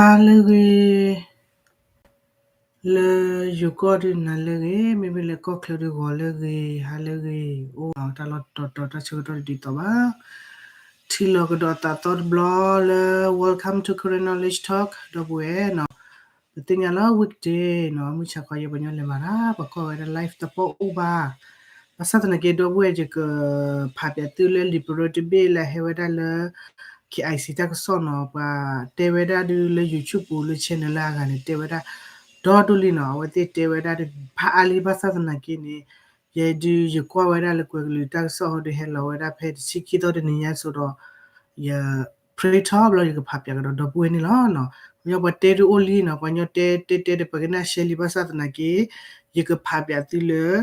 ဟါလၢအဂ့ၤ, လၢယိၤကီၢ်ဒုးနၤလၢအဂ့ၤ, မ့မ့ၢ်လၢကီၢ်ချၢဒုးဂီၤလၢအဂ့ၤ, ဟါလၢအဂ့ၤ, အိၣ် တၢ်လီၢ်တတီၤတီၤတၢ်ဆၢကတီၢ်ဒ်သိးဘၣ်, ထံၣ်လိာ်ကဒီးသးသီတဘျီလၢ Welcome to Karen Knowledge Talk ဒီပုၢ်ဝဲၢ်နီၤ, ပသ့ၣ်ညါလီၤ weekday နီၤ, မုၢ်ဆါခီယဲပှၤညီလဲၤမၤတၢ် ပှၤကွၢ်ဝဲဒၣ် live တပိာ်အိၣ်ဘၣ်, ဘၣ်ဆၣ်သနာ်က့ဒီပုၢ်ဝဲၢ် ယကဖးပၠးသုလၢလံာ်ပရၢတဘ့ၣ်လၢအဟဲဝဲဒၣ်လၢ K I C တၢ်ကစီၣ်နီၤ, ပှၤတဲဝဲဒၣ်ဒုးလၢ YouTube ပူၤလၢ channel လၢအဂၤန့ၣ် တဲဝဲဒၣ် ဒီဒိၣ်လံနီၤ, အဝဲသ့ၣ်တဲဝဲဒၣ်ဒုး ဖးအါလံ ဘၣ်ဆၣ်သနာ်က့န့ၣ် ယဲဒုးယကွၢ်ဝဲဒၣ်လၢကွဲၤကလုာ်တၢ်ကစီၣ်ဟီဒုး ဟဲလီၤဝဲဒၣ်ဖဲတဆံခံသီတနံၤညါအသိးဒီး ယ print ထီၣ်ဘျီ ယကဖးပၠးကဒီးဒီပုၢ်ဝဲၢ်န့ၣ်လီၤနီၤ. ပှၤညီပှၤတဲဒုးအိၣ်လံနီၤ, ပှၤညီတဲတဲတဲဒီး ပကနၣ်ရှဲလံ ဘၣ်ဆၣ်သနာ်က့ ယကဖးပၠးသုလၢ လံာ်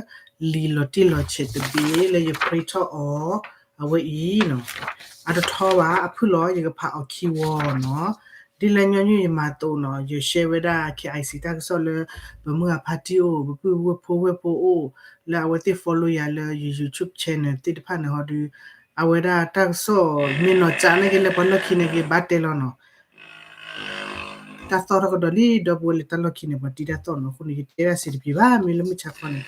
လီၤတံၢ်လီၤဆဲးတဘ့ၣ်လၢယ print ထီၣ်အီၤ အဝဲအံၤနီၤ, အတထီဘၣ် အဖုၣ်လီၤ ယကဖးအီၤခံဝီနီၤ. ဒ်လၢညီနုၢ်ယမၤသးနီၤ, ယ share ဝဲဒၣ် K I C တၢ်ကစီၣ်လၢ ပမုၢ်အဖါတံၢ်အိၣ်, ပပုၢ်ဝဲၢ်ဖိဝဲၢ်ဖိအိၣ်, လၢအဝဲသ့ၣ် follow ယၤလၢယ YouTube channel သ့ၣ်တဖၣ်န့ၣ်ဟီဒုး အဝဲဒၣ်တၢ်ကစီၣ်မ့ၢ်နီၢ်ကၠးန့ၣ်က့ၤ လၢပှၤလီၢ်ခံန့ၣ်က့ၤ ဘၣ်တဲလီၤနီၤ. တၢ်သီၣ်ထီၣ်ကဒီးလံ ဒီပုၢ်ဝဲၢ်လၢတၢ်လီၢ်ခံန့ၣ် ပှၤတံၢ်တၢ်သီၣ်နီၤ, အဃိန့ၣ် ယတဲဒၣ်စံးတပျံၤဘၣ် မ့ၢ်လၢမုၢ်ဆါခီန့ၣ်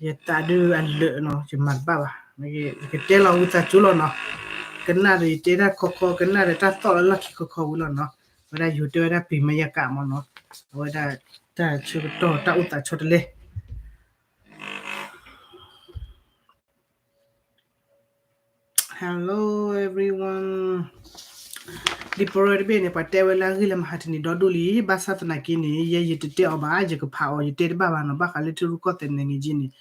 ယသးဒုးအလၢာ်နီၤ, ယမၤတဘၣ်ဘၣ်, ယကတဲလီၤဝံသးစူၤလီၤနီၤ, ကနၣ်ဒီးယတဲတၢ်ခီခီ, ကနၣ်ဒီးတၢ်သီၣ်လၢလီၢ်ခံခီခီဝံၤလီၤနီၤ, အဝဲဒၣ်ယိၤတဲဝဲဒၣ်ပံၤမယကးမးနီၤ, အဝဲဒၣ်တၢ်ဆၢကတီၢ်တၢ်အိၣ်သးဆီတလဲ Hello everyone, လံာ်ပရၢတဘ့ၣ်န့ၣ် ပှၤတဲဝဲလၢအဂ့ၢ်လၢမဟါတနံၤဒီဒိၣ်လံ, ဘၣ်ဆၣ်သနာ်က့န့ၣ် ယဲယတတဲအီၤဘၣ်, ယကဖးအီၤ ယတဲတဘၣ်ဘၣ်နီၤ, ဘၣ်ဃးလၢထံရူၢ်ကီၢ်သဲးန့ၣ်ဂ့ၤက့န့ၣ်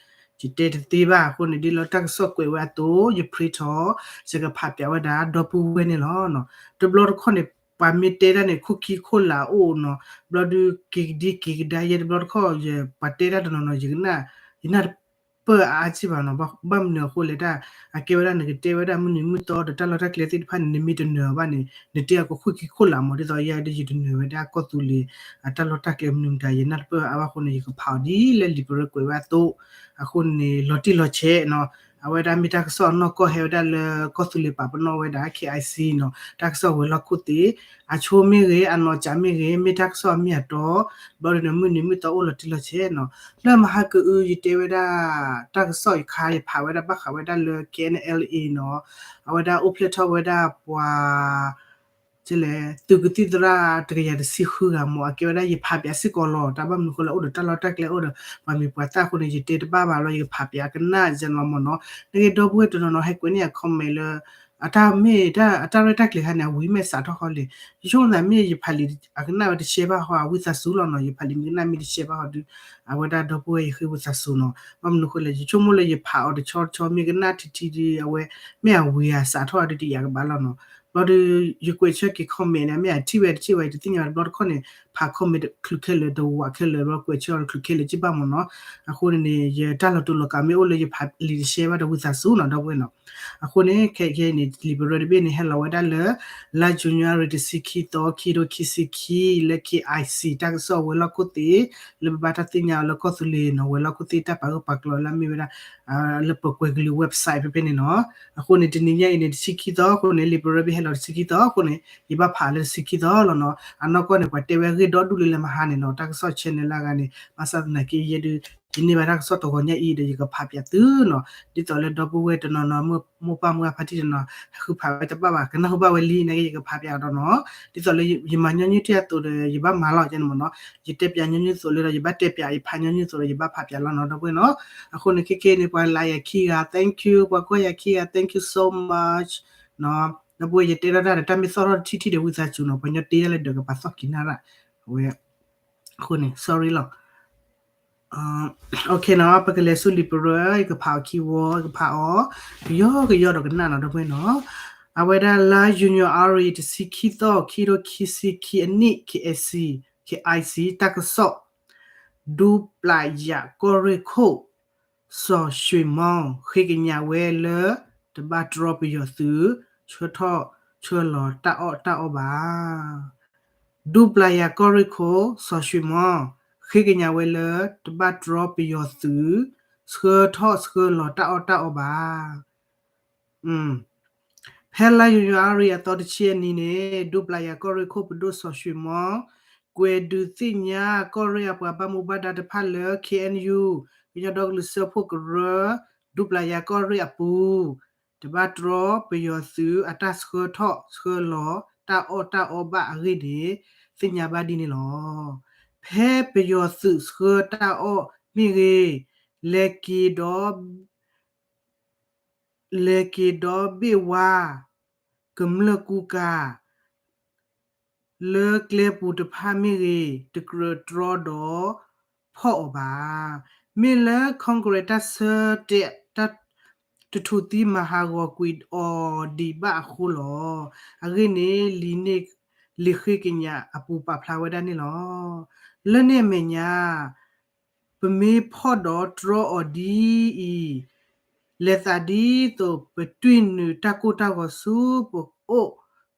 ယတဲတသ့ဘၣ်, အဃိန့ၣ် ဒ်လၢတၢ်ကစီၣ်ကွဲးဝဲအသိး ယ print ထီၣ် ယကဖးပၠးဝဲဒၣ်ဒီပုၢ်ဝဲၢ်န့ၣ်လီၤ. တဘျီတခီၣ်န့ၣ် ပှၤမ့ၢ်တဲတၢ်န့ၣ် ခိၣ်ခံခိၣ်လာ်အိၣ်နီၤ, ဘျီဒုးက့ၤကဒံက့ၤကဒါ ယဲတဘျီတခီၣ် ယပှၤတဲတၢ်တနီၤနီၤ ယကနၣ် ယနၢ်တပၢၢ်အါအါက့ၢ်ဘၣ်နီၤ, ဘၣ်မနုၤအဃိလဲၣ်တၢ် အကဲဝဲဒၣ်နကတဲဝဲဒၣ်မုၢ်နံၤမုၢ်သီဒီးတၢ်လီၢ်တၢ်ကျဲသ့ၣ်တဖၣ်န့ၣ် နမ့ၢ်တနၢၤအီၤဘၣ်န့ၣ် နတဲအီၤကခိၣ်ခံခိၣ်လာ်မး, ဒ်သိးယဲဒုးယတနၢၤဝဲဒၣ်ကီၢ်သူလ့ၤ အတၢ်လီၢ်တၢ်ကျဲမနုၤမတၤ ယနၢ်တပၢၢ်အါဘၣ်အဃိန့ၣ် ယကဖးအီၤဒ်လၢလံာ်ပရၢကွဲးဝဲအသိး, အဃိန့ၣ် လီၤတံၢ်လီၤဆဲးနီၤ, အဝဲဒၣ်မ့ၢ်တၢ်ကစီၣ်အနီၢ်ကီၢ်ဟဲဝဲဒၣ်လၢကီၢ်သူလ့ၤပာ်ပနီၣ်ဝဲဒၣ် K I C နီၤ, တၢ်ကစီၣ်ဝဲၤလီၢ်ခိၣ်သ့ၣ် အဆိမ့ၢ်ဂ့ၤ အနီၢ်ကၠးမ့ၢ်ဂ့ၤ မ့ၢ်တၢ်ကစီၣ်အမ့ၢ်အတီ, ဘျီဒုးန့ၣ် မုၢ်နံၤမုၢ်သီအိၣ်လီၤတံၢ်လီၤဆဲးနီၤ, လၢမဟါကအု ယတဲဝဲဒၣ် တၢ်ကစီၣ်ယခါ ယဖးဝဲဒၣ်ဘၣ်ဃးဝဲဒၣ်လၢ K N L A နီၤ, အဝဲဒၣ်အိၣ်ဖျဲၣ်ထီၣ်ဝဲဒၣ်ပှၤ လဲၣ် သုးကသံၣ်သရၣ်တကယၤတဆံဃုဂၤမး, အကဲဝဲဒၣ်ယဖးပၠးစ့ၢ်ကီးလီၤ, တၢ်ဘၣ်မနုၤအဃိလဲၣ် အိၣ်ဒီးတၢ်လီၢ်တၢ်ကျဲ အိၣ်ဒီးပှၤမံၤပှၤသၣ်အဃိန့ၣ် ယတဲတဘၣ်ဘၣ်လီၤ, ယကဖးပၠးကနၣ်ယဲလီၤမးနီၤ, နက့ဒီပုၢ်ဝဲၢ်တနီၤနီၤ ဟဲကွဲးန့ၢ်ယၤ comment လၢ အတၢ်မ့ၢ်တၢ် အတၢ်ရဲၣ်တၢ်ကျဲၤခါန့ၣ် အဝံၤမ့ၢ်စးထီၣ်ဃီလဲၣ်, ယဆိကမိၣ်သးမ့ၢ်ယဖးလံာ်အကနၣ်ဝဲတရှဲဘၣ်ဃီ အဝံသးစူၤလီၤနီၤ, ယဖးလံာ်မ့ၢ်ကနၣ်မ့ၢ်တရှဲဘၣ်ဃီဒုး အဝဲဒၣ်ဒီပုၢ်ဝဲၢ်ယဃ့ဝံသးစူၤနီၤ, ဘၣ်မနုၤအဃိလဲၣ် ယဆိကမိၣ်လၢယဖးအီၤတဆီတဆီ မ့ၢ်ကနၣ်ထံထံဒုး အဝဲ မ့ၢ်အဝံၤဧါ စးထီၣ်ဒုးတယာ်ကဘၣ်လီၤနီၤ, ဘျီဒုး ယကွဲးဆၢက့ၤ comment န့ၣ် မ့ၢ်အထံၣ်ဝဲတထံၣ်ဝဲ ယတသ့ၣ်ညါဘၣ်, တဘျီတခီၣ်န့ၣ် ဖး comment တချုးခဲလၢာ် တဝးခဲလၢာ် ဘျီကွဲးဆၢအီၤတချုးခဲလၢာ်က့ဘၣ်မးနီၤ, အဃိန့ၣ်န့ၣ် ယတၢ်လီၤတူာ်လီၤကာ်မ့ၢ်အိၣ်လၢယဖးလံာ်တရှဲဘၣ်ဒီးဝံသးစူၤနီၤ ဒီပုၢ်ဝဲၢ်နီၤ, အဃိန့ၣ် ခဲခဲအံၤန့ၣ် လံာ်ပရၢတဘ့ၣ်န့ၣ် ဟဲလီၤဝဲဒၣ်လၢ လါ January တဆံခံသီ ခံကထိခံဆံခံ လၢ K I C တၢ်ကစီၣ်ဝဲၤလီၢ်ခိၣ်သ့ၣ် လၢပဘၣ်တၢ်သ့ၣ်ညါအီၤလၢကီၢ်သူလ့ၤနီၤ, ဝဲၤလီၢ်ခိၣ်သ့ၣ်တၢ်ပာ်ဂၢၢ်ပာ်ကျၢၤလၢအမ့ၢ်ဝဲဒၣ် လၢပကွဲၤကလုာ် website ဖဲဖဲန့ၣ်နီၤ, အဃိန့ၣ် တနံၤညါအံၤန့ၣ် တဆံခံသီအဃိန့ၣ် လံာ်ပရၢဘ့ၣ်ဟဲလီၤတဆံခံသီအဃိန့ၣ် ယဘၣ်ဖးလၢတဆံခံသီလီၤနီၤ, အနီၢ်ကီၢ်န့ၣ် ပှၤတဲဝဲအဂ့ၢ်ဒီဒူၣ်လံလၢမဟါန့ၣ်နီၤ, တၢ်ကစီၣ် channel လၢအဂၤန့ၣ် ဘၣ်ဆၣ်သနာ်က့ ယဲဒုး ယန့ၢ်ဘၣ်တၢ်ကစီၣ်တဂီၤညါအံၤဒီး ယကဖးပၠးသုနီၤ, ဒ်သိးလၢဒီပုၢ်ဝဲၢ်တနီၤနီၤ မိၢ်ပၢ်မုၢ်အဖါတံၢ်တနီၤ ဟဲဃုဖးဝဲတဘၣ်ဘၣ် ကနၢ်ဟူဘၣ်ဝဲလံန့ၣ်က့ ယကဖးပၠးအီၤဒီးနီၤ, ဒ်သိးလၢယမၤညီနုၢ်တံၢ်အသိးဒီး ယဘၣ်မၤလီၤကဲန့ၣ်မးနီၤ, ယတဲပၠးညီနုၢ်သိးလၢဒီး ယဘၣ်တဲပၠး ယဖးညီနုၢ်သိးဒီး ယဘၣ်ဖးပၠးလီၤနီၤ ဒီပုၢ်ဝဲၢ်နီၤ, အဃိန့ၣ် ခဲခဲအံၤန့ၣ် ပှၤ like ယၤခံဂၤ thank you, ပှၤကွၢ်ယၤခံဂၤ thank you so much နီၤ, ဒီပုၢ်ဝဲၢ် ယတဲထီၣ်တၢ်ဒီး တၢ်မ့ၢ်သီၣ်ထီၣ်တထံၣ်ထံၣ်ဒီး ဝံသးစူၤနီၤ, ပှၤညီတ့တၢ်လၢဒီးကပာ်သီၣ်က့ၤနၢ်ရၣ် အဝဲ အဃိန့ၣ် sorry လီၤ. နီၤ, ပကလဲၤဆူလံာ်ပရၢ ယကဖးအီၤခံဝီ ယကဖးအီၤ ကယီကယီဒီးကနၣ်နီၤ ဒီပုၢ်ဝဲၢ်နီၤ, အဝဲဒၣ်လါ January တဆံခံသီ ခံကထိခံဆံခံအနံၣ် K I C, K I C တၢ်ကစီၣ် ဒူပျၢ်ယၣ်ကီၢ်ရ့ၣ်ခိၣ် စီၤၡွ့မီ ဃ့ကညးဝဲလၢ တဘၣ်တြီပယီၤသုး ဆှၢထီၣ်ဆှၢလီၤတၢ်အီၣ်တၢ်အီဘၣ်. ဒူပျၢ်ယၣ်ကီၢ်ရ့ၣ်ခိၣ် စီၤၡွ့မီ ဃ့ကညးဝဲလၢ တဘၣ်တြီပယီၤသုး ဆှၢထီၣ်ဆှၢလီၤတၢ်အီၣ်တၢ်အီဘၣ်. ဖဲလါယနူၤအါရံၤအသီတဆံအနံၤန့ၣ် ဒူပျၢ်ယၤကီၢ်ရ့ၣ်ခိၣ်ပဒိၣ်စီၤၡွံၣ်မီ ကွဲးဒုးသ့ၣ်ညါကီၢ်ရ့ၣ်အပှၤဘၣ်မူဘၣ်ဒါတဖၣ်လၢ KNU ကညီဒီကလုာ်စၢဖှိၣ်ကရၢ ဒူပျၢ်ယၤကီၢ်ရ့ၣ်အပူၤ တဘၣ်တြီပယီၤသုးအတၢ်ဆှၢထီၣ်ဆှၢလီၤ တၢ်အီၣ်တၢ်အီဘၣ်အဂ့ၢ်န့ၣ် သ့ၣ်ညါဘၣ်ဒ်န့ၣ်လီၤ. ဖဲပယီၤသုးဆှၢတၢ်အီၣ်မ့ၢ်ဂ့ၤ, လဲၤက့ၤဒီး လဲၤက့ၤဒီးဘ့ၣ်ဝါ ကမျၢၢ်ကူကၤ လၢကျဲပူၤတဖၣ်မ့ၢ်ဂ့ၤ, တကြၢးတြီဒီးဖီၣ်အီၤဘၣ်. မ့ၢ်လၢ Congress တၢ်ဆၢတဲာ် တၢ်တထူၣ်သံမၤဟးဂီၤကွံာ်အီၤဒံးဘၣ်အဃိလီၤ. အဂ့ၢ်န့ၣ် လံာ်န့ၣ် လံာ်ဃ့ကညးအပူၤပာ်ဖျါဝဲဒၣ်န့ၣ်လီၤ. လၢန့ၣ်အမဲာ်ညါ ပမ့ၢ်ဖီၣ်ဒီးတြီအီၤဒ်အံၤ, လဲၤသးဒ်သိးပတွံၢ်နုာ်တၢ်ကိၢ်တၢ်ဂီၤဆူပအိၣ်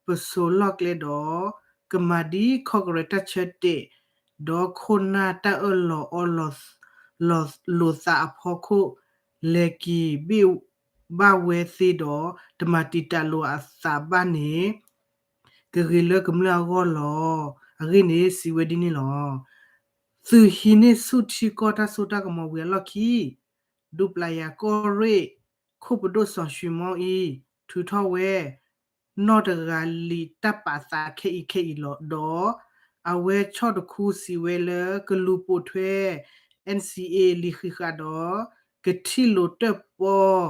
ပဆိးလီၢ်ကျဲဒီး, ကမၤဒ် Congress တၢ်ဆၢတဲာ် ဒီးခိၣ်နၢ်တၢ်အၢၣ်လီၤအီလီၤ လိာ်သးအဖီခိၣ်, လဲၤက့ၤဘ့ၣ်ဘၣ်ဝဲသ့ဒီး တမၤတံာ်တာ်လိာ်အသးဘၣ်န့ၣ် ကဂ့ၤလၢကမျၢၢ်အဂီၢ်လီၤ. အဂ့ၢ်န့ၣ်စံးဝဲဒ်န့ၣ်လီၤ. သုးဟံးန့ၢ်ဆူၣ်ထံကီၢ်တၢ်စိတၢ်ကမီၤဝံၤအလီၢ်ခံ ဒူပျၢ်ယၤကီၢ်ရ့ၣ် ခိၣ်ပဒိၣ်စီၤၡွံၣ်မီအံၤ ထုးထီၣ်ဝဲ နီၢ်တဂၤလံာ်တၢ်ပာ်သးခဲအံၤခဲအံၤလီၤ. ဒီးအဝဲဆီၣ်တခူစံးဝဲလၢ ကလူၤပိာ်ထွဲ NCA လံာ်ဃံးဃာ်ဒီး ကထံၣ်လိာ်တၢၣ်ပီၢ်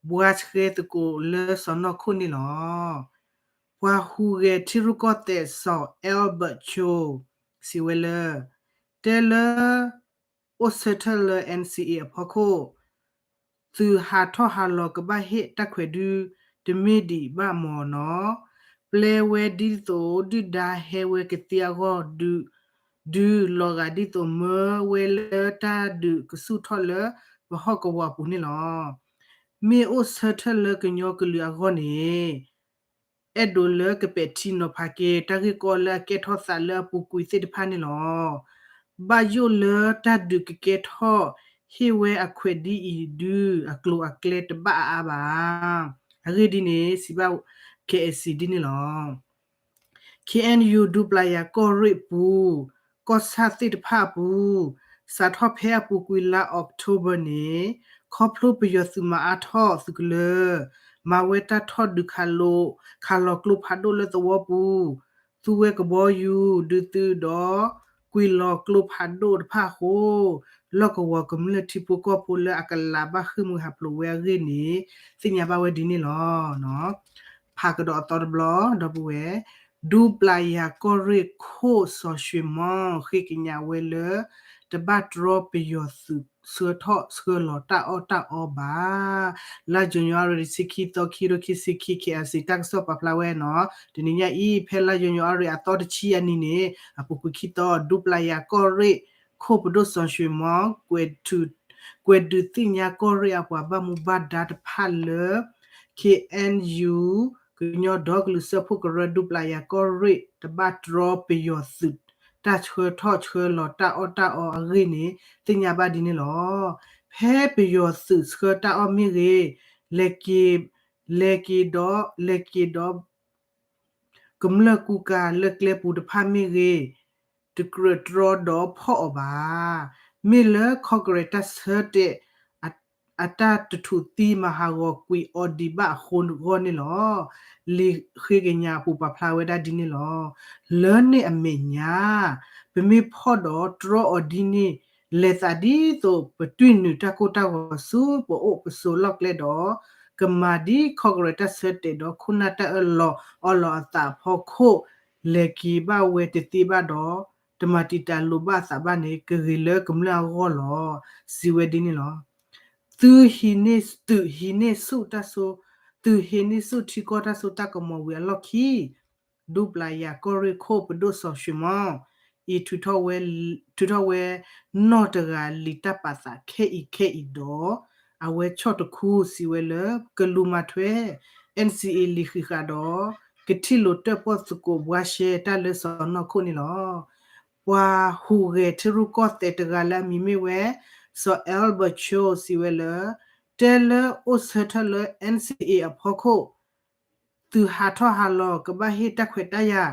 ဘှါဆှဲသကိးလၢစီၢ်နီၤခိၣ်န့ၣ်လီၤ. ပှၤဟူးဂဲၤထံရူၢ်ကီၢ်သဲးစီၤ Albert Cho စံးဝဲလၢ တဲလၢ အိၣ်ဆၢထၢၣ်လၢ NCA အဖီခိၣ် သုးဟးထီၣ်ဟးလီၤကဘၣ်ဟ့ၣ်တၢ်ခွဲးဒု တမ့ၢ်ဒံးဘၣ်မၢ်နီၤ. ပျဲဝဲဒ်သိးဒုၣ်ဒါဟဲဝဲကသ့အဂီၢ် ဒုး ဒုးလီၤဂာ်ဒ်သိးမၢဝဲလၢတၢ်ဒုးကဆူၣ်ထီၣ်လၢပဟီၣ်ကဝီၤအပူၤန့ၣ်လီၤ. မ့ၢ်အိၣ်ဆၢထၢၣ်လၢကညီကလုာ်အဂီၢ်န့ၣ် အဲၣ်ဒိးလၢကပဲာ်ထံနီၤဖးက့ၤ တၢ်ဂ့ၢ်ကီလၢအကဲထီၣ်သးလၢအပူၤကွံာ်သ့ၣ်တဖၣ်န့ၣ်လီၤ. ဘၣ်ယိၣ်လၢတၢ်ဒုးကကဲထီၣ်ဟ့ၣ်ဝဲအခွဲးဒ်အံၤဒု အကျိၤအကျဲတဘၣ်အါအါဘၣ်. အဂ့ၢ်ဒ်န့ၣ် စံးဘၣ် KAC ဒ်န့ၣ်လီၤ. KNU ဒူပျၢ်ယၤကီၢ်ရ့ၣ်ပူၤ ကီၢ်ဆၣ်သ့ၣ်တဖၣ်အပူၤ စးထီၣ်ဖဲအပူၤကွံာ်လါအီးကထိဘၢၣ်န့ၣ် ခီဖျိပယီၤသုးမၤအါထီၣ်သုးကလၢၤ, မၤဝဲတၢ်ထီၣ်ဒုးခးလိာ် ခးလီၤကျိဖးဒိၣ်လၢသဝီပူၤ, သူဝဲကဘီယူၤ ဒုးသုးဒီး ကွံာ်လီၤကျိဖးဒိၣ်တဖၣ်အဃိ လီၢ်ကဝီၤကမျၢၢ်ထံဖိကီၢ်ဖိလၢအကလးဘၣ်ဃ့ၢ်မှံဟးဖျိးဝဲအဂ့ၢ်န့ၣ် သ့ၣ်ညါဘၣ်ဝဲဒ်န့ၣ်လီၤ. ဖးကဒီးအသီတဘျီ ဒီပုၢ်ဝဲၢ်, ဒူပျၢ်ယၤကီၢ်ရ့ၣ်ခိၣ်စီၤၡွံၣ်မီ ဃ့ကညးဝဲလၢ တဘၣ်တြီပယီၤသုးဆှၢထီၣ်ဆှၢလီၤတၢ်အီၣ်တၢ်အီဘၣ်. လါယနူၤအါရံၤတဆံခံသီ ခံကထိခံဆံခံ KIC တၢ်ကစီၣ်ပာ်ဖျါဝဲနီၤ, တနံၤညါအံၤ ဖဲလါယနူၤအါရံၤအသီတဆံအနံၤန့ၣ် အပူၤကွံာ်ခံသီ ဒူပျၢ်ယၤကီၢ်ရ့ၣ်ခိၣ်ပဒိၣ်စီၤၡွံၣ်မီ ကွဲးဒုးသ့ၣ်ညါကီၢ်ရ့ၣ်အပှၤဘၣ်မူဘၣ်ဒါတဖၣ်လၢ KNU ကညီဒီကလုာ်စၢဖှိၣ်ကရၢ ဒူပျၢ်ယၤကီၢ်ရ့ၣ် တဘၣ်တြီပယီၤသုး တၢ်ဆှၢထီၣ်ဆှၢလီၤတၢ်အီၣ်တၢ်အီအဂ့ၢ်န့ၣ် သ့ၣ်ညါဘၣ်ဒ်န့ၣ်လီၤ. ဖဲပယီၤသုးဆှၢတၢ်အီၣ်မ့ၢ်ဂ့ၤ, လဲၤက့ၤ, လဲၤက့ၤဒီး, လဲၤက့ၤဒီး ကမျၢၢ်ကူကၤလၢကျဲပူၤတဖၣ်မ့ၢ်ဂ့ၤ, တကြၢးတြီဒီးဖီၣ်အီၤဘၣ်. မ့ၢ်လၢ Congress တၢ်ဆၢတဲာ် အတၢ်တထူၣ်သံမၤဟးဂီၤကွံာ်အီၤဒံးဘၣ်အဃိ ဂီၢ်န့ၣ်လီၤ. လံာ်ဃ့ကညးအပူၤပာ်ဖျါဝဲဒၣ်ဒ်န့ၣ်လီၤ. လၢန့ၣ်အမဲာ်ညါ ပမ့ၢ်ဖီၣ်ဒီးတြီအီၤဒ်န့ၣ် လဲၤသးဒ်သိးပတွံၢ်နုာ်တၢ်ကိၢ်တၢ်ဂီၤဆူပအိၣ်ပဆိးလီၢ်ကျဲဒီး ကမၤဒ် Congress တၢ်ဆၢတဲာ်ဒီးခိၣ်နၢ်တၢ်အၢၣ်လီၤအီလီၤအသးအဖီခိၣ် လဲၤက့ၤဘၣ်ဝဲတသ့ဘၣ်ဒီး တမၤတံာ်တာ်လိာ်ဘၣ်အသးဘၣ်န့ၣ် ကဂ့ၤလၢကမျၢၢ်အဂီၢ်လီၤ. စံးဝဲဒ်န့ၣ်လီၤ. သုးဟံးန့ၢ်, သုးဟံးန့ၢ်ဆူၣ်တၢ်စိ, သုးဟံးန့ၢ်ဆူၣ်ထံကီၢ်တၢ်စိတၢ်ကမီၤဝံၤအလီၢ်ခံ ဒူပျၢ်ယၤကီၢ်ရ့ၣ်ခိၣ်ပဒိၣ်စီၤၡွံၣ်မီ အံၤ ထုးထီၣ်ဝဲ နီၢ်တဂၤလံာ်တၢ်ပာ်သးခဲအံၤခဲအံၤဒီး အဝဲဆီၣ်တခူစံးဝဲလၢ ကလူၤမၤထွဲ NCA လံာ်ဃံးဃာ်ဒီး ကထံၣ်လိာ်တၢၣ်ပီၣ်သကိးဘှါရှဲတၢ်လၢစီၢ်နီၤခိၣ်န့ၣ်လီၤ. ပှၤဟူးဂဲၤထံရူၢ်ကီၢ်သဲးတဂၤလၢအမံၤမ့ၢ်ဝဲ စီၤ Albert Cho စံးဝဲလၢ တဲလၢအိၣ်ဆၢထၢၣ်လၢ NCA အဖီခိၣ် သုးဟးထီၣ်ဟးလီၤ ကဘၣ်ဟ့ၣ်တၢ်ခွဲးတၢ်ယာ်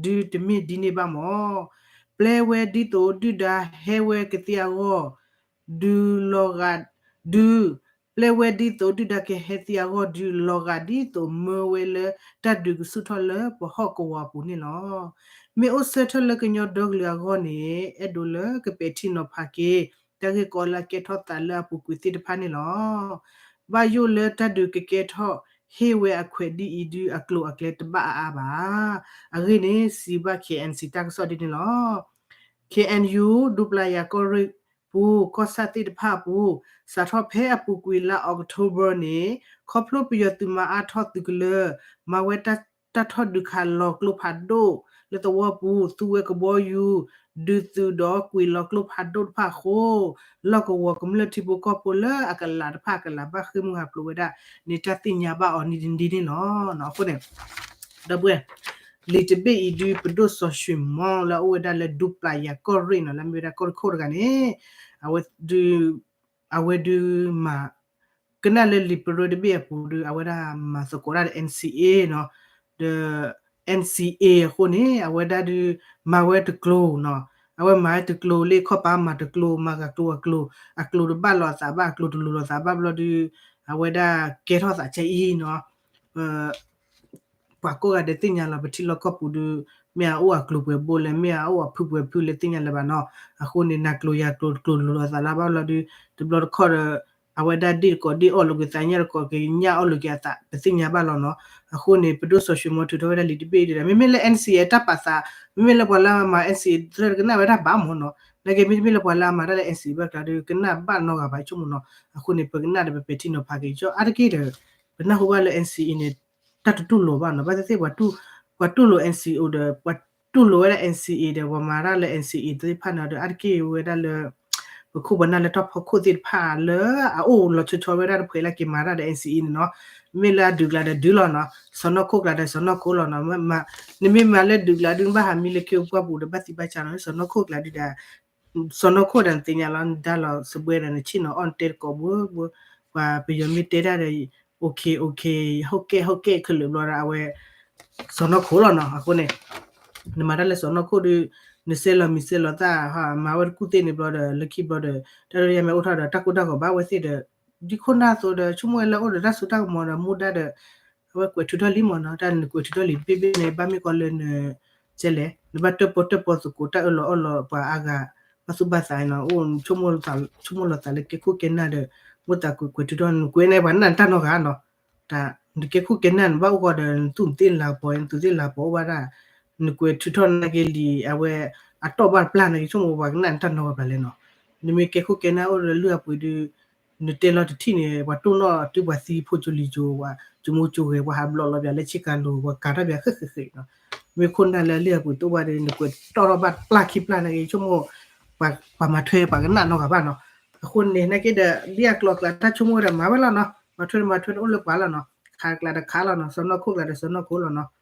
ဒုးတမ့ၢ်ဒ်န့ၣ်ဘၣ်မၢ်. ပျဲဝဲဒ်သိးဒုၣ်ဒါဟဲဝဲကသ့အဂီၢ် ဒုးလီၤဂာ်, ဒုး, ပျဲဝဲဒ်သိးဒုၣ်ဒါကဟဲသ့အဂီၢ် ဒုးလီၤဂာ်ဒ်သိးမၢဝဲလၢတၢ်ဒုးကဆူၣ်ထီၣ်လၢပဟီၣ်ကဝီၤအပူၤန့ၣ်လီၤ. မ့ၢ်အိၣ်ဆၢထၢၣ်လၢကညီဒီကလုာ်အဂီၢ်န့ၣ် အဲၣ်ဒိးလၢကပဲာ်ထံနီၤဖးက့ၤ တၢ်ဂ့ၢ်ကီလၢအကဲထီၣ်သးလၢအပူၤကွံာ်သ့ၣ်တဖၣ်န့ၣ်လီၤ. ဘၣ်ယိၣ်လၢတၢ်ဒုးကကဲထီၣ် ဟ့ၣ်ဝဲအခွဲးဒ်အံၤဒုးအကျိၤအကျဲတဘၣ်အါအါဘၣ်. အဂ့ၢ်န့ၣ် စံးဘၣ် K N C တၢ်ကစီၣ်ဒ်န့ၣ်လီၤ. K N U ဒူပျၤယၤကီၢ်ရ့ၣ်ပူၤ ကီၢ်ဆၣ်သ့ၣ်တဖၣ်အပူၤ စးထီၣ်ဖဲအပူၤကွံာ်လါ October န့ၣ် ခီဖျိပယီၤသုးမၤအါထီၣ်သုးကလၢၤ မၤဝဲတၢ်ထီၣ်ဒုးခးလီၤကျိဖးဒိၣ်လၢသဝီပူၤ သူဝဲကဘီယူၤ ဒုးသုးဒီးကွံာ်လီၤကျိဖးဒိၣ်တဖၣ်အဃိ လီၢ်ကဝီၤကမျၢၢ်ထံဖိကီၢ်ဖိလၢအကလးတဖၣ်အကလးဘၣ်ဃ့ၢ်မှံဟးဖျိးဝဲဒၣ်န့ၣ် တၢ်သ့ၣ်ညါဘၣ်အီၤန့ၣ်ဒ်န့ၣ်လီၤ. အဃိန့ၣ် ဒီပုၢ်ဝဲၢ် လံာ်တဘ့ၣ်အံၤဒုး ပဒိၣ်စီၤၡွ့ၣ်မီလၢအအိၣ်ဝဲဒၣ်လၢဒူပျၤယၤကီၢ်ရ့ၣ်နီၤ လၢမ့ၢ်ဝဲဒၣ်ကီၢ်တခိၣ်တဂၤန့ၣ် အဝဲဒုး အဝဲဒုးမၤ ကနၣ်လၢလံာ်ပရၢတဘ့ၣ်အပူၤဒုး အဝဲဒၣ်မၤသကိးတၢ်ဒီး N C A နီၤ ဒီး N C A အဃိန့ၣ် အဝဲဒၣ်ဒုး မၤဝဲတကျိၤနီၤ အဝဲမၤဝဲတကျိၤလၢခီၣ်ပၤမၤတကျိၤ မၤဂၤကျိၤအကျိၤ အကျိၤတဘၣ်လိာ်သးဘၣ် အကျိၤတလိၤလိာ်သးဘၣ်ဘျီဒုး အဝဲဒၣ်ကဲထီၣ်သးကဲအံၤနီၤ ပှၤကိးဂၤဒဲးသ့ၣ်ညါလီၤ ပထံလီၢ်ကီၢ်ပူၤဒုး မ့ၢ်အအိၣ်အကျိၤပှဲၤဘိလဲၣ် မ့ၢ်အအိၣ်အဖုပှဲၤဖုလဲၣ်သ့ၣ်ညါလၢၤဘၣ်နီၤ အဃိန့ၣ် နၤကျိၤယၤကျိၤ ကျိၤလိၤလိာ်သးလၢဘၣ်လီၤဒုး တဘျီတခီၣ်ဒီး အဝဲဒၣ်ဒ့ၣ်တကိးဒ့ၣ်အီၣ်လိာ်က့ၤသး ညၣ်တကိးက့ၤညၣ်အီၣ်လိာ်က့ၤအသး ပသ့ၣ်ညါဘၣ်လီၤနီၤ အဃိန့ၣ် ပဒိၣ်စီၤၡွ့ၣ်မီထုးထီၣ်ဝဲဒၣ်လံာ်တဘ့ၣ်အံၤဒီး မ့မ့ၢ်လၢ N C A တၢ်ပာ်သး မ့မ့ၢ်လၢပှၤလၢအမၤ N C A သရၢတကနၣ်ဝဲဒၣ်ဘၣ်မၢ်နီၤ နာ်က့မ့တမ့ၢ်လၢပှၤလၢအမၤတၢ်လၢ N C A ဘၣ်ကျါဒုး ကနၣ်ဘၣ်နီတဂၤဘၣ်ဆိကမိၣ်နီၤ အဃိန့ၣ် ပကနၣ်ဒီးပပဲာ်ထံနီၤဖးက့ၤ ကၠီအါတက့ၢ်ဒီး ပနၢ်ဟူဘၣ်လၢ N C A န့ၣ် တၢ်တတူၢ်လိာ်ဘၣ်နီၤ ဘၣ်သ့ၣ်သ့ၣ် ပှၤတူၢ်လိာ် N C O ဒီး ပှၤတူၢ်လိာ်ဝဲဒၣ် N C A ဒီး ပှၤမၤတၢ်လၢ N C A သ့ၣ်တဖၣ်န့ၣ်ဒီး အါတက့ၢ်ဝဲဒၣ်လၢ ပခိၣ်ပနၢ်လၢတၢ်ဖီခိၣ်သ့ၣ်တဖၣ်လၢအအိၣ်လီၤဆီဆီဝဲဒၣ်တဖုလၢက့ၤမၤတၢ်ဒီး N C A န့ၣ်နီၤ မ့ၢ်လၢအဒုးကျါဒီးဒုးလီၤနီၤ စီၤနီၢ်ခိၣ်ကျါဒီးစီၤနီၢ်ခိၣ်လီၤနီၤ နမ့ၢ်မၤလၢဒုးကျါဒုး နဘၣ်ဟးမံလၢခ့ပှၢ်ပူၤဒီး ဘၣ်သံဘၣ်ဆါနီၤ စီၤနီၢ်ခိၣ်ကျါဒုးဒီး စီၤနီၢ်ခိၣ်ဒီးနသ့ၣ်ညါလီၤ နဒါလီၤစပွဲဒီး နဆ့ၣ်နီၤအီၣ်နတဲတကိးဘိဘိ ပှၤပယီၤမ့ၢ်တဲတၢ်ဒီး okay okay okay ခဲခဲခဲလၢာ်ဘျီဒီး အဝဲ စီၤနီၢ်ခိၣ်လီၤနီၤ အဃိန့ၣ် နမၤတၢ်လၢစီၤနီၢ်ခိၣ်ဒီး နစဲးလီၤမံၤစဲးလီၤသၣ် မၤဝဲတကူၣ်သ့ၣ်န့ၣ်ဘျီဒီး လၢခံဘျီဒီး တၢ်ဒိယါမ့ၢ်အိၣ်ထီၣ်ဒီး တၢ်ကိၢ်တၢ်ဂီၤဘၣ်ဝဲသ့ၣ်ဒီး ဒ်ခိၣ်နၢ်အသိးဒီး ဆိကမိၣ်ဝဲလၢအိၣ်ဒီးတၢ်စိတၢ်ကမီၤဒီး မူဒါဒီး အဝဲကွဲးထုးထီၣ်လံမၢ်နီၤ တၢ်နကွဲးထုးထီၣ်လံာ်တဘ့ၣ်ဘ့ၣ်န့ၣ် ဘၣ်မ့ၢ်ကီလၢန ကဲလဲၣ် နဘၣ်တၢၣ်ပီၣ်တၢၣ်ပီသကိးတၢ်အၢၣ်လီၤအီလီၤပှၤအါဂၤ ဘၣ်သူၣ်ဘၣ်သးနီၤ အိၣ် ဆိကမိၣ်လီၤသးလၢကဲခိၣ်ကဲနၢ်ဒီး မိၣ်သးကွဲးကွဲးထုးထီၣ် နကွဲးန့ၣ် ပှၤကနၣ်နတၢ်နီတဂၤနီၤ တၢ် နကဲခိၣ်ကဲနၢ် နဘၣ်အိၣ်ကီဒီး နသူၣ်နသ့ၣ်လၤပီၤ နသူးသ့ၣ်လၤပီၤအိၣ်ဘၣ်ဒၣ် နကွဲးထုးထီၣ်နာ်က့လံာ် အဝဲ အတီၢ်ဘၣ်တပျၢ်နာ်က့ ဆိကမိၣ်ပှၤကနၣ်နတၢ်နီတဂၤဘၣ်လဲၣ်နီၤ နမ့ၢ်ကဲခိၣ်ကဲနၢ်အိၣ်ဒီးလုၢ်အပှ့ၤဒုး နတဲလီၤတထံၣ်န့ၣ် ပှၤတိၢ်နီၣ်တုၤပှၤသံဖိကၠိလံၤကၠိ ပှၤကၠိမိၣ်ကၠိဂဲၤ ပှၤဟးဘျီၣ်လီၤပှၤလၢဆ့ကၤလိၤ ပှၤကၤထီၣ်ပှၤဃဲးဃဲးဃဲးနီၤ မ့ၢ်ခိၣ်နၢ်လၢလုၢ်အပှ့ၤတအိၣ်ဘၣ်ဒီး နကွဲးတီၢ်ထီၣ်ဘၣ်တပျၢ်ခံပျၢ်နာ်က့ ဆိကမိၣ် ပှၤမၤထွဲပှၤကနၣ်နီတဂၤဘၣ်နီၤ အဃိန့ၣ် နာ်က့ဒီး ဒ်အကျိၤအကျဲတၢ်ဆိကမိၣ်ဝဲဒီးမၤဝဲလီၤနီၤ မၤထွဲမၤထွဲအိၣ်လၢပှၤလီၤနီၤ ခးကျးဒီးခးလီၤနီၤ စီၤနီၢ်ခိၣ်ကျးဒီးစီၤနီၢ်ခိၣ်လီၤနီၤ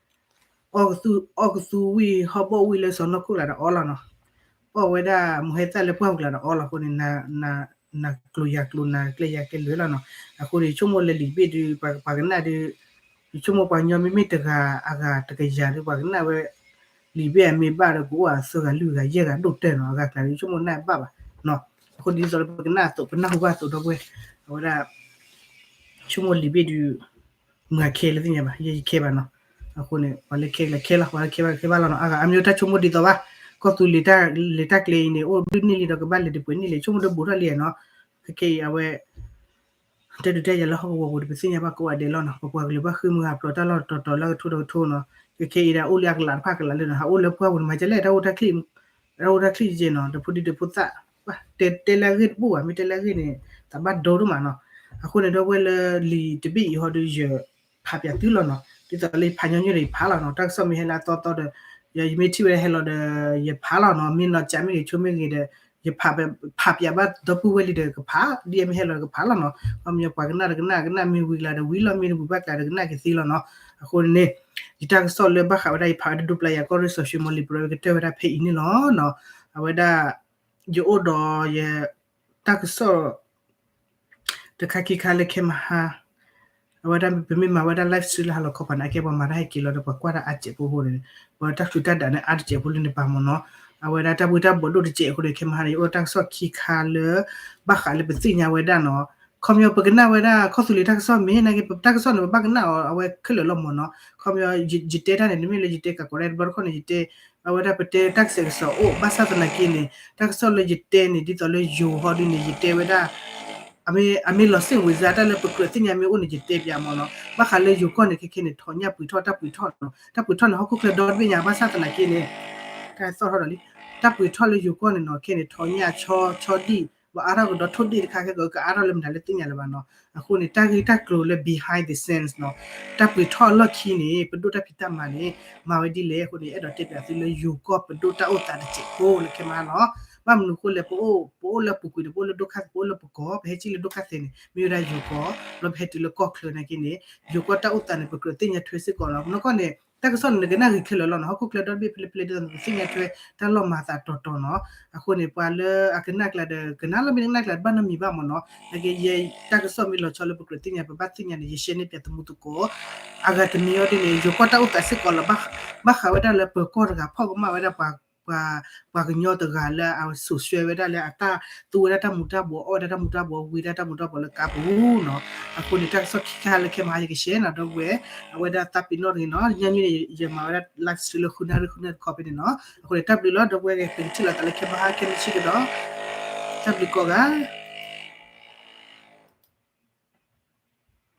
အီၣ်ကသူဝံၣ်ဟီၣ်ဘီၣ်ဝံၣ်လၢစီၤနီၢ်ခိၣ်ကျးဒီးအီလီၤနီၤ အီၣ်ဝဲဒၣ်မုၢ်ဟဲသၣ်လၢပှၢ်ပူၤကျးဒီးအီလီၤအဃိန့ၣ် နၤကျိၤယၤကျိၤ နၤကျဲယၤကျဲလဲၣ်လီၤနီၤ အဃိန့ၣ် ဆိကမိၣ်လၢလံာ်တဘ့ၣ်ဒုး ပှၤကနၣ်ဒုး ဆိကမိၣ်ပှၤကညီမ့မ့ၢ်တဂၤအဂၤတကယၤဒုး ပှၤကနၣ်ဝဲ လံာ်ဘ့ၣ်အမ့ၢ်ဘၣ်ဒီးကအိၣ်အသၢဂၤလွံၢ်ဂၤယဲၢ်ဂၤဒိၣ်တၢၢ်နီၤ အဂၤကျါဒုး ဆိကမိၣ်နၢ်ဘၣ်ဘၣ်နီၤ အဃိဒ်သိးလၢပကနၣ်အသိး ပနၢ်ဟူဘၣ်အသိးဒီပုၢ်ဝဲၢ် အဝဲဒၣ် ဆိကမိၣ်လံာ်ဘ့ၣ်ဒုး မုၢ်ဂၤခဲလၢာ်သ့ၣ်ညါဘၣ် ယဲယခဲဘၣ်နီၤ အဃိန့ၣ် ပှၤလၢခဲလၢာ်ခဲလီၤ ပှၤလၢခဲဘၣ်ခဲဘၣ်လီၤနီၤ အဂၤအမ့ၢ်တၢ်ဆိကမိၣ်ဒ်သိးဘၣ် ကီၢ်သူလ့ၤတၢ်ကျဲအံၤန့ၣ် အိၣ်ဒုးန့ၢ်လံဒီးကဘၣ်လဲၤတပှဲၤန့ၢ်လံ ဆိကမိၣ်ဒီးဘူးထီၣ်လံနီၤ ခဲခဲအံၤအဝဲ တဲဒုးတဲယၤလၢဟီၣ်ကဝီၤပူၤဒီး ပသ့ၣ်ညါဘၣ်ကိးဂၤဒဲးလီၤနီၤ ပပှၤကလုာ်ဘၣ်ဃ့ၢ်မှံဟးဖျိးတၢ်လီၢ်တတီၤလၢကထိတကထိနီၤ ခဲခဲအံၤဒၣ်အိၣ်လၢအကလးတဖၣ်ကလးလၢနီၤ ဟးအိၣ်လၢပှၢ်ပူၤန့ၣ် မၤကလဲၣ် တၢ်အိၣ်တၢ်ချံ တၢ်အိၣ်တၢ်ချံကဲနီၤ ဒီးဖိဒံဒီးဖိသၣ် တဲတဲလၢအဂ့ၢ်တဘူၣ်ဘၣ် မ့ၢ်တဲလၢအဂ့ၢ်န့ၣ် သးဘၣ်ဒိဒိၣ်မးနီၤ အဃိန့ၣ်ဒီပုၢ်ဝဲၢ်လၢလံာ်တဘ့ၣ်အံၤဟီဒီးယ ဖးပၠးသုလီၤနီၤ ဒ်သိးလၢယဖးညီနုၢ်ဒီးယဖးလီၤနီၤ တၢ်ကစီၣ်မ့ၢ်ဟဲလၢအသီသီဒီး ယမ့ၢ်ထံၣ်ဝဲဟဲလီၤဒီး ယဖးလီၤနီၤ မ့ၢ်နီၤကၠးမ့ၢ်ဂ့ၤ ဆိမ့ၢ်ဂ့ၤဒီး ယဖးပၠးဘၣ်ဒီပုၢ်ဝဲၢ်လံဒီးကဖး ဒ်အမ့ၢ်ဟဲလီၤဒီးကဖးလီၤနီၤ ခီပညီပှၤကနၣ်ဒီးကနၣ် ကနၣ်မ့ၢ်ဝံၤကျါဒီးဝံၤလီၤ မ့ၢ်တဝံၤဘၣ်ကျါဒီးကနၣ်က့ၤသ့လီၤနီၤ အဃိန့ၣ် ယတၢ်ကစီၣ်လၢဘၣ်ဃးဝဲဒၣ်ယဖးဝဲဒၣ်ဒူပျၤယၤကီၢ်ရ့ၣ်စီၤၡွ့ၣ်မီလံာ်ပရၢ ကတၢၢ်ဝဲဒၣ်ဖဲအံၤန့ၣ်လီၤနီၤ အဝဲဒၣ် ယအိၣ်ဒီးယ တၢ်ကစီၣ် တခါခံခါလၢခဲမဟါ အဝဲဒၣ်ပမ့ၢ်မၤဝဲဒၣ် live stream လၢဟါလီၤခီပၤန့ၣ် အကဲပှၤမၤတၢ်ဟဲက့ၤလီၤဒီး ပှၤကွၢ်တၢ်အါစဲးဖိအဃိန့ၣ် ပှၤတၢ်ဆူးတၢ်ဒးန့ၣ် အါတစဲးဖိလၢန့ၣ်ပာ်မ့ၢ်နီၤ. အဝဲဒၣ်တၢ်ဘှံးတၢ်ဘှီးဒိၣ်တစဲးအဃိန့ၣ် ခဲမဟါန့ၣ် ယအိၣ်တၢ်ကစီၣ်ခံခါလၢ ဘၣ်ဃးလၢပသ့ၣ်ညါဝဲဒၣ်နီၤ. ခီပညီပကနၣ်ဝဲဒၣ် ကီၢ်သူလ့ၤတၢ်ကစီၣ်မ့ၢ်နာ်က့ ပတၢ်ကစီၣ်န့ၣ် ပဘၣ်ကနၣ်အီၤ အဝဲခဲလၢာ်လီၤမ့ၢ်နီၤ. ခီပညီ ယတဲတၢ်န့ၣ် တမ့ၢ်လၢယတဲကးကီးဒဲးတဘျီတခီၣ်န့ၣ် ယတဲ အဝဲဒၣ်ပတဲတၢ်ကစဲးကစီးအိၣ် ဘၣ်ဆၣ်သနာ်က့န့ၣ် တၢ်ကစီၣ်လၢယတဲန့ၣ် ဒ်သိးလၢယိၤဟီဒ်န့ၣ် ယတဲဝဲဒၣ် အမ့ၢ်လီၤစ့ၣ်ဝံၤစါ တၢ်လၢပကြၢးသ့ၣ်ညါမ့ၢ်အိၣ်န့ၣ် ယတဲပၠးမ့ၢ်နီၤ. ဘၣ်ဃးလၢယိၤကီၢ်န့ၣ် ခဲခဲန့ၣ် ထီးညၣ်ပှံးထီၣ်တၢ်ပှံးထီၣ်နီၤ. တၢ်ပှံးထီၣ်န့ၣ် ဟီၣ်ခိၣ်ချၢဒီတဘ့ၣ်ညါ ဘၣ်ဆၣ်သနာ်က့န့ၣ် တၢ်သီၣ်ထီၣ်ဒီးလံ တၢ်ပှံးထီၣ်လၢယိၤကီၢ်န့ၣ်နီၤ ခဲန့ၣ် ထီးညၣ်ဆီဆီဒံၣ် ပှၤအါထီၣ်ကဒီးထိၣ်ဒံၣ်တခါ ခဲကကအါထီၣ်လၢမတၤလၢသ့ၣ်ညါလၢၤဘၣ်နီၤ. အဃိန့ၣ် တၢ်ဂ့ၢ်တၢ်ကျိၤလၢ behind the scenes နီၤ တၢ်ပှံးထီၣ်အလီၢ်ခံန့ၣ် ပဒိၣ်တၢ်ဖံးတၢ်မၤန့ၣ် မၤဝဲဒ်လဲၣ် အဃိန့ၣ် အဲၣ်ဒိးတဲပၠးသုလၢယိၤကီၢ်ပဒိၣ်တၢ်အိၣ်သးတစဲးဖိလၢခဲမဟါနီၤ. ဘၣ်မနုၤအဃိလဲၣ် ပအိၣ် ပအိၣ်လၢအပူၤကွံာ်န့ၣ် ပအိၣ်လၢဒိၣ်ခါ ပအိၣ်လၢပကီၢ် ပဟဲစံၣ်လၢဒိၣ်ခါသဲးန့ၣ် မ့ၢ်ဝဲဒၣ်ယိၤကီၢ် ဘျီပဟဲတုၤလၢကီၢ်ချၢနာ်က့န့ၣ် ယိၤကီၢ်တၢ်အိၣ်သးန့ၣ် ပကြၢးသ့ၣ်ညါထွဲစ့ၢ်ကီးလီၤ. မနီၢ်ကီၢ်န့ၣ် တၢ်ကစီၣ်န့ၣ် နကနၣ်ဂ့ၤခဲလၢာ်လီၤနီၤ ဟီၣ်ခိၣ်ချၢဒီတဘ့ၣ်ဖဲလဲၣ်ဖဲလဲၣ်ဒ်သိးန့ၣ် ပသ့ၣ်ညါထွဲတၢ်လီၢ်မၤအသးတီတီနီၤ. အဃိန့ၣ် ပှၤလၢအကနၣ်ကျါဒီး ကနၣ်လီၤမ့ၢ်တကနၣ်ကျါ တဘၣ်နီတမံၤဘၣ်မ့ၢ်နီၤ. နာ်က့ယဲတၢ်ကစီၣ်မ့ၢ်လီၤဆီလၢပကြၢးသ့ၣ်ညါ ပဘၣ်သ့ၣ်ညါန့ၣ် ယရှဲန့ၢ်ပၠးသမူသကိး အဂၤတမံၤအီၤဒ်န့ၣ် ယိၤကီၢ်တၢ်အိၣ်သးစ့ၢ်ကီးလီၤ. ဘၣ်ဃးဝဲဒၣ်လၢပၢၤကီၢ်တဂၤဖီၣ်ကမၣ်ဝဲဒၣ် ပှၤကညီတဂၤလၢအစိာ်ဆှၢဝဲဒၣ်လၢအတၢ်သူဝဲဒၣ်တၢ်မူၤတၢ်ဘှီး အီၣ်ဝဲဒၣ်တၢ်မူၤတၢ်ဘှီး ဝံတၢ်တၢ်မူၤတၢ်ဘှီးလၢကါပူၤနီၤ. အဃိန့ၣ် တၢ်ကစီၣ်ခံခါလၢခဲမဟါယကရှဲနီၤ ဒီပုၢ်ဝဲၢ် အဝဲဒၣ်သးပ့ၤနီၣ်တဂ့ၤနီၤ. ညါန့ၣ် ယမၤဝဲဒၣ် live stream လၢဃုနၣ်ရံၣ်ဃုနၣ်ရံၣ်တခီဖဲန့ၣ်နီၤ. အဃိန့ၣ် တၢ်ဘျုးလီၤ ဒီပုၢ်ဝဲၢ်ဂ့ၤ ပကထံၣ်လိာ်သးလၢခဲမဟါခဲမုၢ်ဆ့ၣ်ကဒီး တၢ်ဘျုးကိးဂၤ